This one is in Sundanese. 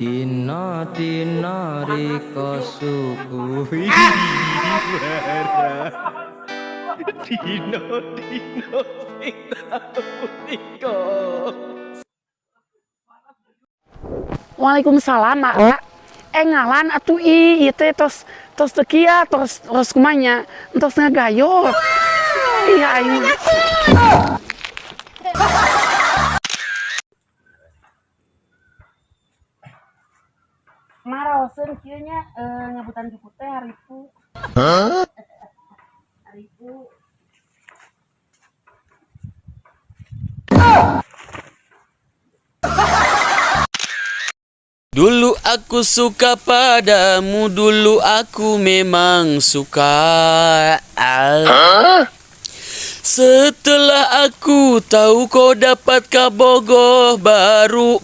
Dina dina rika suku Dina dina sing tau nika. Waalaikumsalam aa. Engalan atuh ih ieu teh tos tos teu kieu tos tos kumaha nya tos ngagayot. Ih aing mah. Maraoseun kieu nya nyabutan jukut teh haripu. Haripu. Dulu aku suka padamu, dulu aku memang suka. Setelah aku tahu kau dapat kabogoh baru.